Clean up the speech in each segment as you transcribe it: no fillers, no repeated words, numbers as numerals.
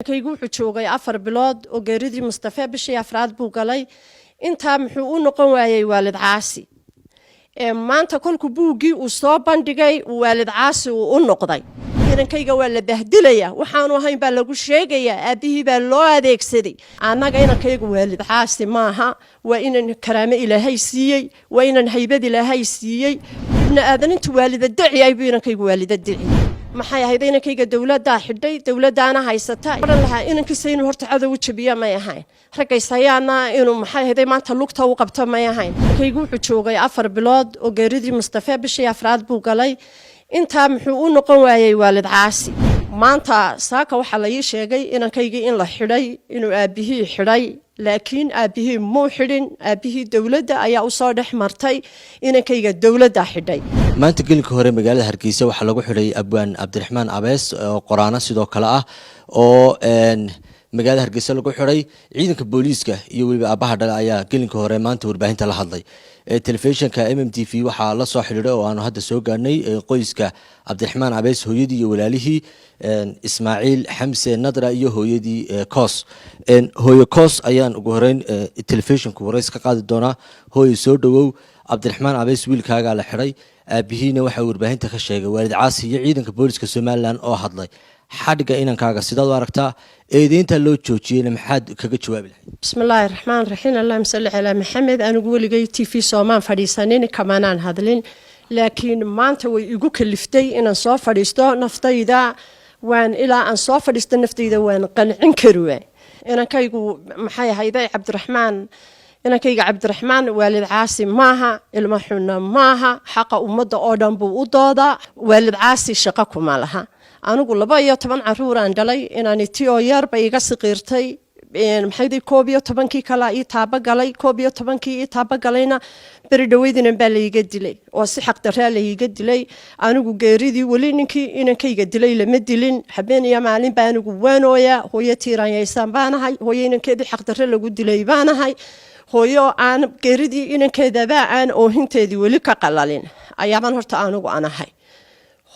Kaygu wuxuu joogay 4 bilood oo geeridii Mustafe bishii afraad buu galay. Intaa muxuu u noqon waayey waalid caasi? Maanta kolkuu buuggii uu soo bandhigay, waalid caasi uu u noqday. Inankayga waa la bahdilaya, waxaanu ahayn baa lagu sheegayaa, aabbihii baa loo adeegsaday. Annaga inankayga waalid caasi maaha. Waa inan karaamo Ilaahay siiyey, waa inan haybad Ilaahay siiyey. Ibni aadan intu waalida daciyay buu inankaygu waalida daciyay. Maxay ahayd? Inankayga dowladdaa xidhay, dowladdaana haysata. Odhan lahaa, inankiisa inuu horta cadow u jabiya may ahayn, raggaysayaana inuu, maxay ahayd, maanta lugta u qabto may ahayn. Inankaygu wuxuu joogay 4 bilood oo geeridii Mustafe bishii afraad buu galay. Intaa muxuu u noqon waayey waalid caasi? Maanta saaka waxaa la ii sheegay inankaygii in la xidhay, inuu aabbihii xidhay, laakiin aabbihii muu xidhin. Aabbihii dowladda ayaa usoo dhex martay, inankayga dowladda xidhay. Maanta gelinka hore magaalada Hargeysa waxaa lagu xidhay abwaan Cabdiraxmaan Abees oo qoraano sidoo kale ah oo magaalada Hargeysa lagu xidhay. Ciidanka booliiska iyo weliba aabaha dhale ayaa gelinka hore maanta warbaahinta la hadlay. Telefishinka MMTV waxaa la soo xidhiidhay oo aanu hadda soo gaarnay qoyska Cabdiraxmaan Abees, hooyadii iyo walaalihii Ismaaciil, Xamse, Nadra iyo hooyadii Koos. Hooye Koos ayaan ugu horeyn telefishinku warays ka qaadi doonaa. Hooye, soo dhowow. Cabdiraxmaan Abees wiilkaagaa la xidhay, aabihiina waxaa warbaahinta ka sheegay waalid caasi iyo ciidanka booliska Somaliland oo hadlay. Xadhigga inankaaga sidaad u aragtaa? Eedeynta loo joojiyeyna maxaad kaga jawaabi lahayd? Bismi illaahi raxmaan raxiim, allahuma salli calaa Maxamed. Anigu weligay TV soomaan fadhiisanin, kamanaan hadlin, laakiin maanta way igu kaliftay inaan soo fadhiisto. Naftayda waan ilaa aan soo fadhiisto naftayda waan qancin kari waay. Inankaygu, maxay ahayday, Cabdiraxmaan, inankayga Cabdiraxmaan waalid caasi maaha, ilmo xunna maaha. Xaqa ummadda oo dhan buu u doodaa. Waalid caasi shaqo kuma laha. Anigu 12 caruuraan dhalay. Inaani ti oo yarba iga siqiirtay, maxaydi, 11kii kalaa ii taabagalay. 11kii ii taabagalayna beri dhaweydinan baa laiga dilay oo si xaqdaraa laiga dilay. Anigu geeridii weli ninkii inankayga dilay lama dilin. Habeen iyo maalin baa anigu waanooya. Hooyo tiiraanyaysaan baanahay, hooyo inankeedii xaqdarre lagu dilay baanahay, hooyo aan geeridii inankeedaba aan oohinteedii weli ka qalalin ayaabaan horta anigu anahay.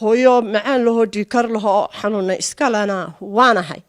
Hooyo macaan lahoo, dhiikar lahoo, xanuuna iskalena waanahay.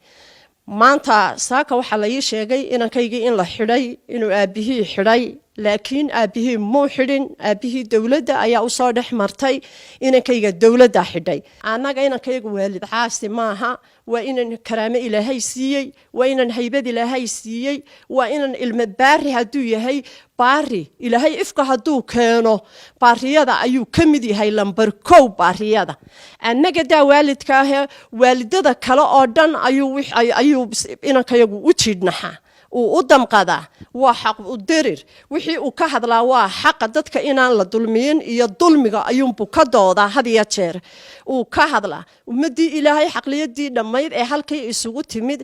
Maanta saaka waxaa la ii sheegay inankaygii in la xidhay, inuu aabbihii xidhay, laakiin aabbihii muu xidhin. Aabbihii dowladda ayaa usoo dhex martay, inankayga dowladda xidhay. Annaga inankayga waalid caasi maaha. Waa inan karaamo Ilaahay siiyey, waa inan haybad Ilaahay siiyey, waa inan ilmo baari. Hadduu yahay baari, Ilaahay ifka hadduu keeno, baariyada ayuu ka mid yahay, lambar 1 baariyada. Annaga daa waalidka ahee, waalidada kale oo dhan ayuu inankayagu u jiidhnaxaa, uu u damqadaa. Waa xaq u dirir. Wixii uu ka hadlaa waa xaqa dadka inaan la dulmiyin iyo dulmiga ayuunbuu ka doodaa. Had iyo jeer uu ka hadlaa ummaddii Ilaahay xaqliyadii dhammayd ee halkii isugu timid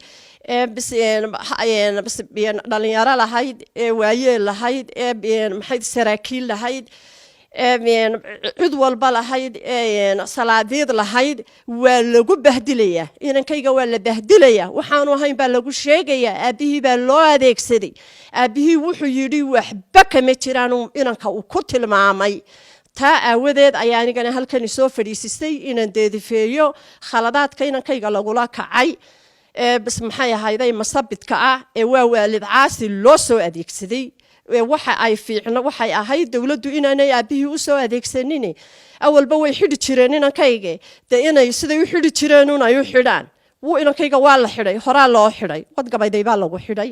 ee dhalinyaro lahayd, ee waayeel lahayd, ee maxay, saraakiil lahayd, cid walba lahayd, salaadiid lahayd, waa lagu bahdilayaa. Inankayga waa la bahdilayaa, waxaanu ahayn baa lagu sheegayaa, aabbihii baa loo adeegsaday. Aabbihii wuxuu yidhi waxba kama jiraan inanka uu ku tilmaamay. Taa aawadeed ayaa anigana halkan isoo fadhiisistay inaan deedifeeyo khaladaadka inankayga lagula kacay ee bas, maxay ahayday, masabidka ah ee waa waalid caasi loo soo adeegsaday. Waxa ay fiicno waxay ahayd dowladdu inaanay aabbihii u soo adeegsanin. Awalba way xidhi jireen inankayga, dee inay siday u xidhi jireen un ay u xidhaan. Wuu inankayga waa la xidhay, horaa loo xidhay, wadgabayday baa lagu xidhay.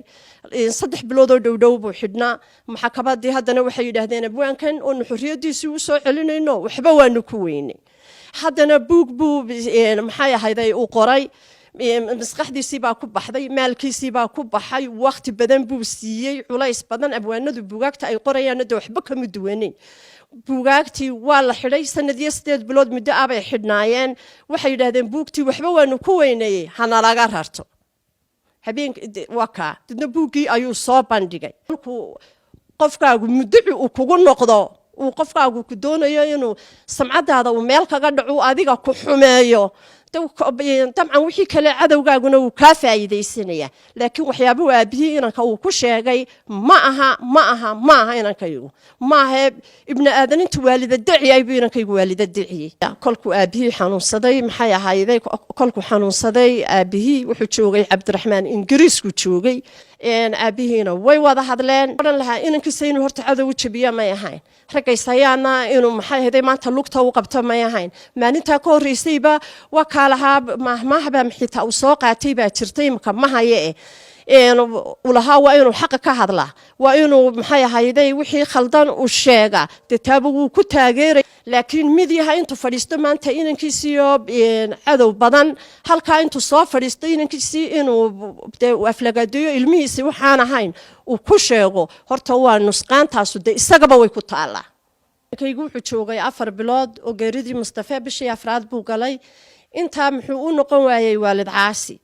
3 bilood oo dhowdhow buu xidhnaa. Maxkamadii haddana waxay yidhaahdeen abwaankan oonu xorriyadiisii u soo celinayno waxba waanu ku weynay. Haddana buug buu, maxay ahayday, uu qoray. Maskaxdiisii baa ku baxday, maalkiisii baa ku baxay, wakhti badan buu siiyey, culays badan. Abwaanadu buugaagta ay qorayaanna de waxba kama duwaneyn. Buugaagtii waa la xidhay, sanad iyo 8 bilood muddo ah bay xidhnaayeen. Waxay yidhahdeen buugtii waxba waanu ku weyneeyey, hanalaga rarto. Habeen waa kaa dadna buuggii ayuu soo bandhigay. Markuu qofkaagu muddaci uu kugu noqdo, uu qofkaagu ku doonayo inuu samcadaada uu meel kaga dhaco, adiga ku xumeeyo. Dabcan wixii kale cadowgaaguna wuu kaa faa'iidaysanaya, laakiin waxyaabuhu aabihii inanka uu ku sheegay ma aha, ma aha, ma aha. Inankaygu maahe ibni aadan intu waalida daciyay buu inankaygu waalida daciyey. Kolkuu aabihii xanuunsaday, maxay ahayday, kolkuu xanuunsaday aabihii wuxuu joogay Cabdiraxmaan Ingiriisku joogay. Aabihiina way wada hadleen. Odhan lahaa inankiisa inuu horta cadow u jabiya may ahayn, raggaysayaana inuu, maxay ahayday, maanta lugta u qabto may ahayn. Maalintaa ka horreysayba waa kaa lahaa maahmaahbaa xitaa uu soo qaatay baa jirtay, imika ma haye eh ulahaa waa inuu xaqa ka hadlaa, waa inuu, maxay ahayday, wixii khaldan uu sheegaa. Dee taaba wuu ku taageeray, laakiin mid yaha intuu fadhiisto maanta inankiisiyo cadow badan halkaa intuu soo fadhiisto inankiisii inuu dee aflagaadeeyo ilmihiisii waxaan ahayn uu ku sheego, horta waa nusqaantaasu dee isagaba way ku taallaa. Kaygu wuxuu joogay 4 bilood oo geeridii Mustafe bishii afraad buu galay. Intaa muxuu u noqon waayey waalid caasi?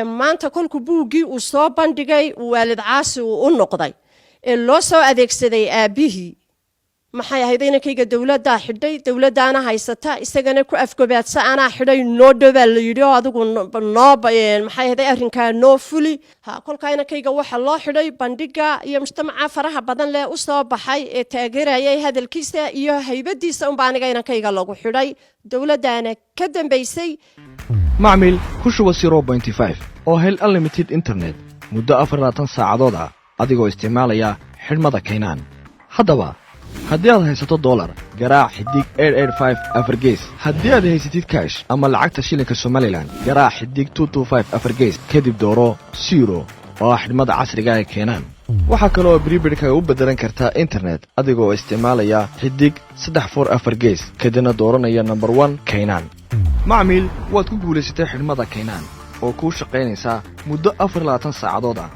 Maanta kolkuu buuggii uu soo bandhigay waalid caasi uu u noqday ee loo soo adeegsaday aabbihii, maxay ahayd, inankayga dowladdaa xidhay, dowladdaana haysata, isagana ku afgobaadsa anaa xidhay noo dhowbaa la yidhi oo adigu noo, maxay ahayd, arrinkaa noo fuli. Ha kolkaa inankayga waxa loo xidhay bandhiga iyo mujtamaca faraha badan leh usoo baxay ee taageerayay hadalkiisa iyo haybadiisa unba aniga inankayga lagu xidhay, dowladdaana ka dambaysay. Macmil, ku shuba 0.5 oo hel unlimited internet muddo 24 saacadood ah adigoo isticmaalaya xidhmada Kaynaan. Haddaba haddii aad haysato dolar, garaac xidig 4 haddii aad haysatid cash ama lacagta shilinka Somaliland, garaac xidig 4 kadib dooro 0 oo ah xidhmada casriga ee Kaynaan. Waxaa kale oo prepaid-kaga u beddelan kartaa internet adigoo isticmaalaya xidig 3 4 gees, kadibna dooranaya number 1 Kaynaan. Macmiil, waad ku guulaysatay xidhmada Kaynaan oo kuu shaqaynaysaa muddo 24 saacadood ah.